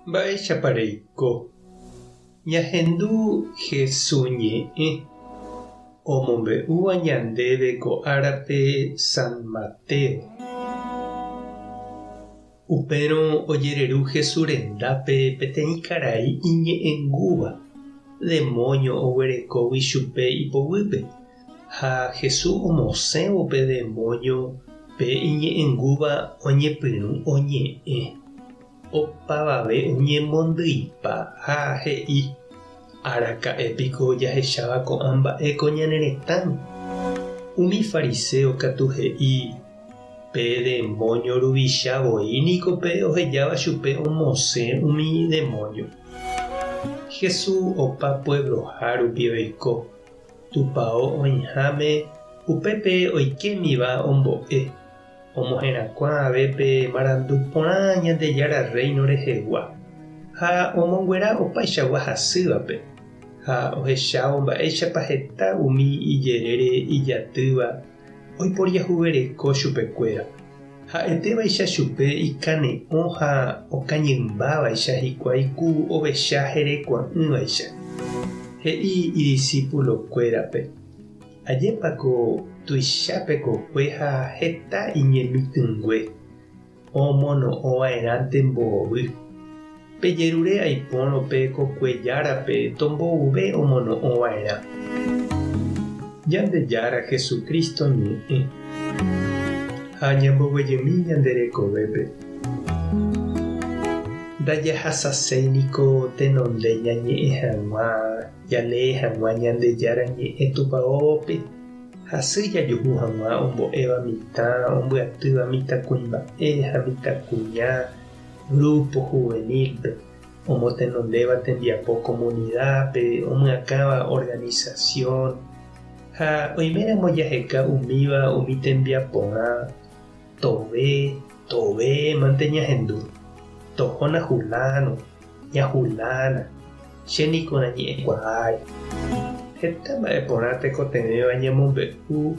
Mba'éichapa reiko? Ñahendu Hesu ñe'ẽ omombe'úva ñandéve ko árape San Mateo. Upérõ ojereru Hesu rendápe peteĩ karai iñe'ẽngúva, demóño oguerekógui chupe ipoguýpe. Ha Jesús omosẽvo pe demóño pe iñe'ẽngúva oñepyrũ oñe'ẽ. Opavave oñemondyipa ha he'i, Araka'e piko jahecháva ko'ã mba'e ko ñane retãme? Umi fariséo katu he'i, Pe demóño ruvicha voi niko pe ohejáva chupe omosẽ umi demóño. Jesús opa puebloha rupi oiko. Tupao oĩháme upépe oikémiva ombo'e, omoherakuã ave pe marandu porã Ñandejára Rréino rehegua, ha omonguera opaichagua hasývape, ha ohechávo mba'éichapa heta umi ijerére ijatýva oiporiahuvereko chupekuéra. Ha'etévaicha chupe ikane'õ ha okañymbávaicha hikuái ku ovecha herekua'ỹvaicha. He'i idisipulokuérape, Ajépa ko tuicha pe kokue ha heta iñemitỹngue, omono'õva'erãnte mbovy. Pejerure aipórõ pe kokue járape tombouve omono'õva'erã. Ñandejára Jesucristo ñe'ẽ. Ha ñamboguejymi ñande rekovépe. Ndajahasaséi niko tenonde ñañe'ẽ hag̃ua, jalee hag̃ua Ñandejára ñe'ẽ tupaópe, hasy jajuhu hag̃ua ombo'éva mitã, ombyatýva mitãkuimba'e ha mitãkuña, Grupo juvenil-pe, omotenondéva tembiapo comunidad-pe, omyakãva organización, ha oiméramo jaheka umíva umi tembiaporã, tove, tove mante ñahendu, tohóna huláno, ña hulána, che niko nañe'ẽkuaái. Heta mba'e porã tekotevẽva ñamombe'u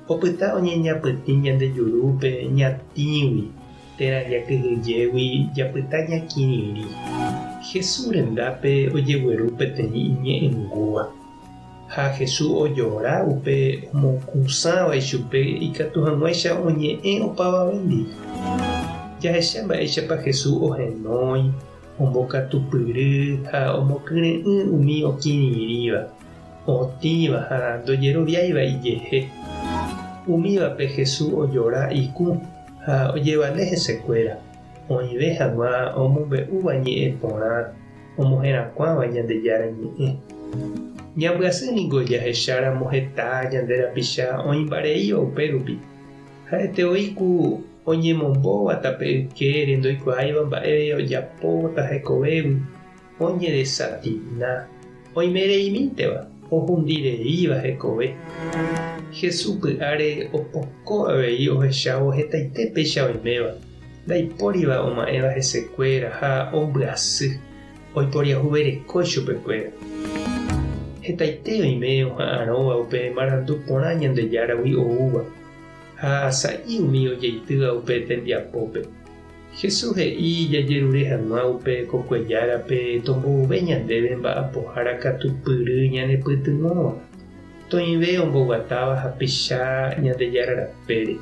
Opyta oñeñapytĩ ñande jurúpe ñatĩgui térã jakyhyjégui japyta ñakirirĩ. Jesús rendápe ojegueru peteĩ iñe'ẽngúva. Ha Jesús ojora upe omokũsãva ichupe ikatu hag̃uáicha oñe'ẽ opavavéndi. Jahecha mba'éichapa Jesús ohenói, ombokatupyry ha omokyre'ỹ umi okirirĩva. Otĩva ha ndojeroviáiva ijehe. Umívape Jesús ojora ikũ ha ojevale hesekuéra, oĩve hag̃ua omombe'úva ñe'ẽ porã omoherakuãva Ñandejára Ñe'ẽ. Ñambyasy ningo jahecháramo heta ñande rapicha oĩmbareíva upérupi. Ha'ete oĩ ku oñemombóva tape ykére ndoikuaáiva mba'e ojapóta hekovégui. Oñedesatina, oime reimínteva, ohundi reíva hekove. Jesús py'áre opoko avei ohechávo hetaite péicha oiméva, ndaipóriva oma'ẽva hesekuéra ha ombyasy, oiporiahuvereko ichupekuéra. Hetaite oime oha'arõva upe marandu porã Ñandejáragui oúva, ha sa'i umi ojeitýva upe tembiapópe. Jesús he'i jajerure hag̃ua upe kokuejárape tombouve ñandéve mba'apohára katupyry ñanepytyvõva, toĩve omboguatáva hapicha Ñandejára rapére.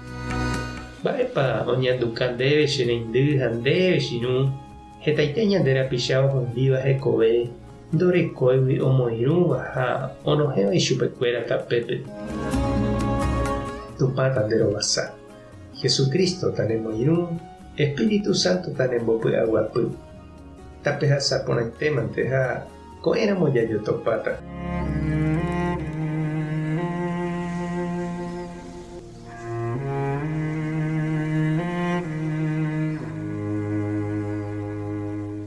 Mba'épa oñanduka ndéve che reindy ha ndéve che irũ, hetaite ñande rapicha ohundíva hekove ndorekóigui omoirũva ha onohẽva ichupekuéra tapépe. Tupã tanderovasa. Jesucristo tanemoirũ, Espíritu Santo tanembopy'aguapy. Tapehasa porãitémante ha ko'ẽramo jajotopáta.